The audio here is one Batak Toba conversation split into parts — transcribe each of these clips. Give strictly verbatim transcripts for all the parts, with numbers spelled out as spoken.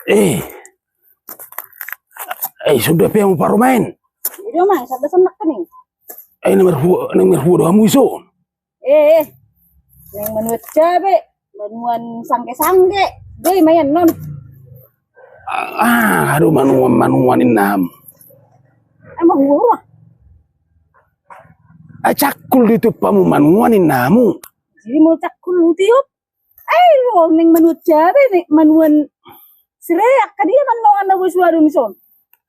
Eh. Eh, sudah pe hamu parumaen. Jadi, Mang, sada sendak kan ini. Eh, nomor dua, nomor dua do hamu ison. Eh, eh. Naeng manuan cabe, manuan sangge-sangge. Jadi, mayan non. Ah, aduh, manuan, manuan inna hamu. Emang gua. Ah, cakul ditiop hamu manuan inna hamu. Jadi mau cakul ditiop. Eh, lu naeng manuan cabe, naeng manuan sireak, ka dia man manuan na bos warung son.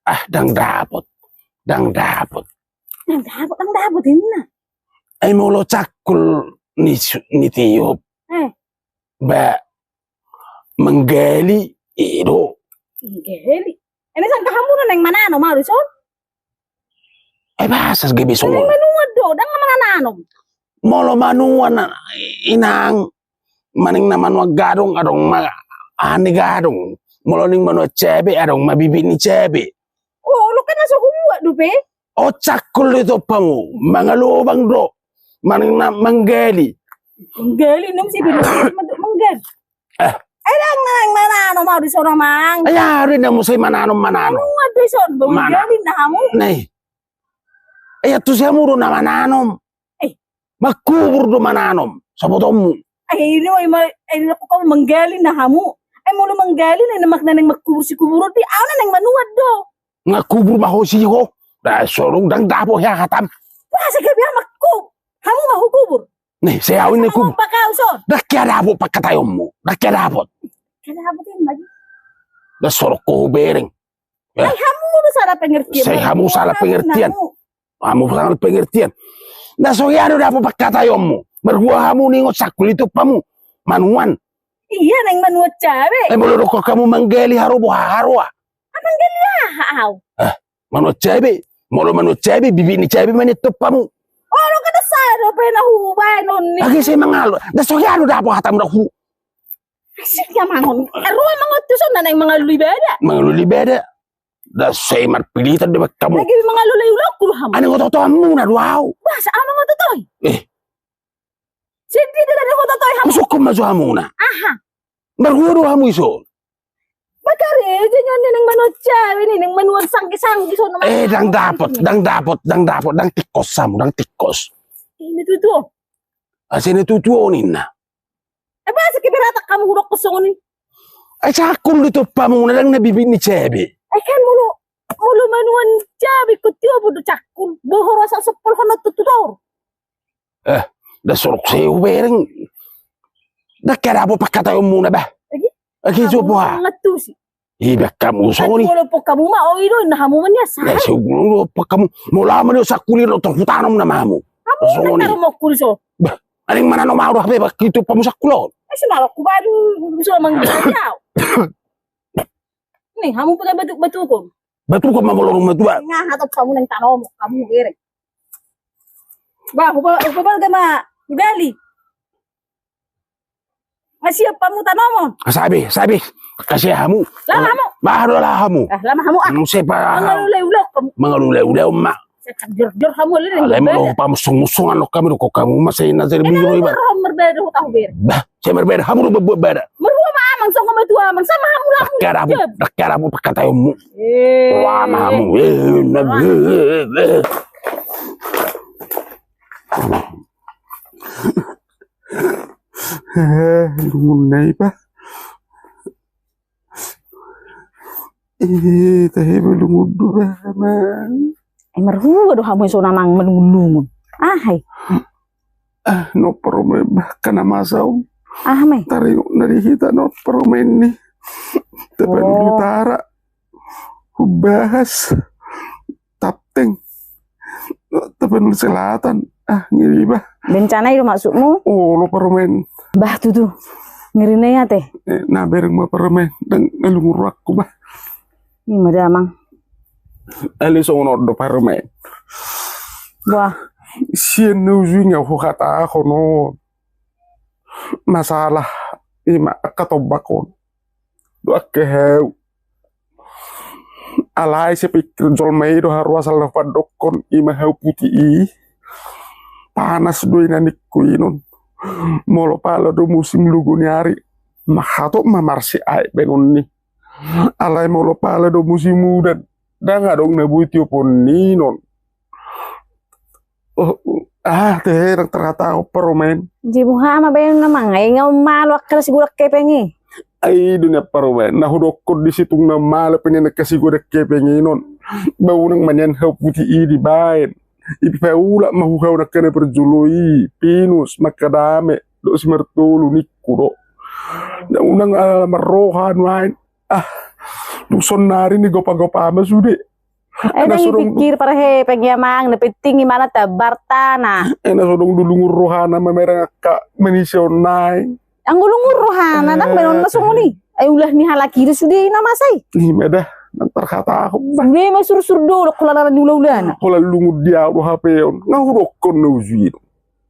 Ah, ndang dapot. Ndang dapot. Ndang dapot, ndang dapot inna. Eh, molo cakul ni su-, ni tiop. Eh. Ba manggali, i do. Manggali. Ini sangka hamu na naeng mananom, ma dison. Eh, bahasa gabe songon. Naeng manuan do, ndang mananom. Molo manuan, inang, maning na manuan gadong, adong ma, ani gadong. Molo naeng manuan cabe, adong ma bibit ni cabe. Oh, lo kan na so hubuat dope. Oh, cakul ditiop hamu, mangalobang do. Maning na manggali. Manggali, nom si bibit manggali. Eh. Eh, ndang naeng mananom au dison, Mang. Ai aha do inna hamu sai mananom, mananom. Manuan do dison, manggali inna hamu. Nah. Eh, tusi hamu do na mananom. Eh. Mangkubur do mananom, sabotonmu. Eh, ini, ini, ini, manggali inna hamu. Eh, molo manggali, na, na, naeng mangkubur sikuburon di, au na naeng manuan do. Mangkubur ma ho si ho. Ndang so, ndang dapot hea hatam. Wah, sai gabe au mangkubur. Hamu ma hukubur. Nih, sai au inna hukubur. Ndang hea dapot pangkataionmu. Ndang hea dapot. Ndang hea dapot inna lagi. Ndang so ro hubereng. Eh. Sai hamu do salah pengertian. Sai hamu salah pengertian. Hamu salah pengertian. Ndang so hea do dapot pangkataionmu. Marhua hamu ningot cakul ditiop hamu manuan. Iya, naeng manuan cabe. Eh, molo dokkon hamu manggali, haroa, boha haroa? Ah, manggali aha au? Eh, manuan cabe. Molo manuan cabe, bibit ni cabe ma na tiop hamu. Oh, lo kada salah dope na hubaen on ni. Age sai mangalului. Ndang so hea do dapot hatamu, ndang hu. Asik ya mangon. Ero mangon tu son na naeng mangalului bada. Mangalului bada. Ndang sai marpilitan do hamu. Lagi mangalului ulaonku do hamu. Ani, ngototoanmuna do au. Bahasa au mangototo i. Eh. Sidi do na ngototo i hamu. Husungkun ma jo hamuna. Aha. Marhua do hamu dison. Bakarejo nion ni naeng manuan cabe ni, naeng manuan sangge-sangge son. Eh, ndang dapot, ndang dapot, ndang dapot, ndang tingkos hamu, ndang tingkos. Ini tutu. Asa ini tutu on inna. Eh, bahasa ke beratak hamu hudok kosong ni. Eh, cakul ditiop hamu, na ndang na bibit ni cabe. Eh, kan molo, molo manuan cabe, ko tiop do cakul. Bohor asa sepol hono tutu tor. Eh, ndang so ro sai hubereng. Ndang hea dapot pangkataionmuna, bah. Lagi? Lagi, coba. Ngatusi. Iba hamu songon i. Molo pok hamu ma, oh, i do inna hamu ma nian, sai. Ndang so, molo pok hamu. Molo au ma nian, cakul i do, tor hutanom nama hamu. Hamu songon i. Tarumo kuri so. Bah, naeng mananom au do hape, bah, ditiop hamu cakul on. Eh, sudah aku baru, sudah manggil au. Nih, hamu pakai batu, batukon. Batukon ma molo dung matua. Nga hatop hamu naeng tanom, hamu bereng. Bah, huba-, hubabalga ma, hugali. Masiap hamu tanomon. Sabe, sabe. Kasih hamu. Lama hamu. Bah, do lama hamu. Ah, lama hamu, ah. Muse pa. Mangalului ulaon hamu. Mangalului ulaon ma. Jorjor hamu lele. Alai molo pamusung-musungan lo kami, do ko kamu ma sai na jadi biro iba. Marbeda ho tahu ber. Bah, sai marbeda hamu do berbuat beda. Marhua ma amang, songon matua amang, sama hamu lah. Ndang hea dapot, ndang hea dapot pangkataionmu. Eh. Wah, ma hamu. Eh, na, eh, eh, eh. Eh, lungun na iba. Eh, tahe be lungun do bah, amang. Eh, marhua do hamu dison, amang, malungun-lungun. Aha i? Ah, na parumaen, bah, kan na masa on. Aha ma i? Taringot na di hita na parumaen ni. Tapanuli utara. Humbahas. Tapteng. Tapanuli selatan. Ah, ngeri, bah. Bencana i do maksudmu? Oh, lo parumaen. Bah, tutu. Ngeri na i ate. Eh, na bereng ma parumaen. Ndang, ndang lungun rohangku, bah. I ma da, amang. Alai songon on do parumaen. Wah. Sian na ujung au huhatahon on. Masalah i ma angka tombak on. Dohot hau. Alai sai pikir jolma i do haru asal na hupandokkon i ma hau puti i. Panas do i na ningku i non. Molo pala do musim lugu ni ari. Manghatop ma marsiaek baenon i. Alai molo pala domu si Mudan, ndang adong na boi tiopon ni non. Oh, ah, tehe, ndang tarhatahon parumaen. Jadi boha ma baen na mangai nga umalo angka na sigodang hepeng i. Ai do nian parumaen, na hudokkon di situng na umalo pe nian angka sigodang hepeng i non. Ba unang ma nian hau puti i dibaen. Ipaulak ma hu hau angka na parjolo i, Pinus, Makadame, dohot si Martolu ningku do. Na unang ala marroha nuaeng. Ah, dung sonnari ni gopa-gopa ma sude. Ai ndang so dong dipikir parhepeng i amang, na penting imana tabar tana. Ai na so dong dulungun rohana mamereng angka manise on nai. Anggo lungun rohana ndang baenon na songon i. Ai ulah ni halak i do sude i na masa i. Ima da, ndang tarhatahon ba. Sude ma sursur dolok holan ala ni ula-ulana. Holan lungun di au do hape on, nga hudokkon na uju i do.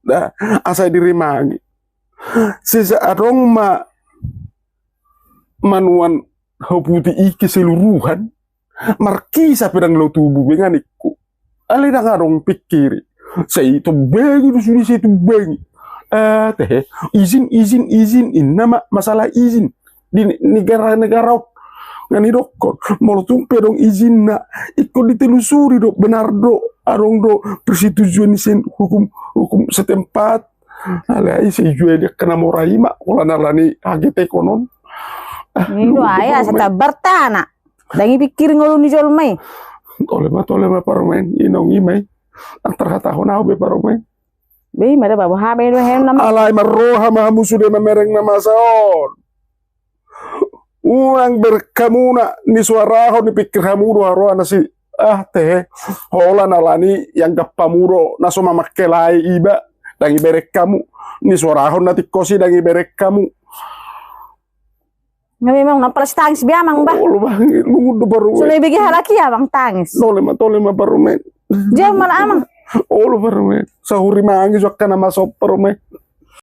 Da, asa dirimangi. Sesa adong ma manuan hau puti i keseluruhan. Markisah pe ndang lao tubu be nga ningku. Alai ndang adong pikiri. Sai tumbengi do sude, sai tumbengi. Eh, tehe, izin, izin, izin, inna ma masalah izin di negara-negara on. Nga nidokkon, molo tung pe adong izinna, ingkon ditelusuri do, benar do, adong do persetujuan ni sian hukum, hukum setempat. Alai sai jua i angka na mora i ma, holan ala ni hagetekon on. Ah, i do ai, asa tabar tana. Ndang dipikiri ngolu ni jolma i. Tole ma, tole ma parumaen, inong i ma i. Ndang tarhatahon au be parumaen. Be ima da ba boha be do hem nama. Alai marroha ma hamu sude mamereng na masa on. Unang berek hamuna, nisuarahon, nipikir hamu do haroa na si, ah, tehe. Holan ala ni ianggap hamu do na so mamangkelai iba. Ndang iberek hamu. Nisuarahon na tingkos i ndang iberek hamu. Nga memang na palas tangis be amang ba. Olo ba, lungun do parumaen. So na ibege halak i amang tangis. Tole ma, tole ma parumaen. Jam mala amang. Olo parumaen. Sahuri mangi jo angka na masa on parumaen.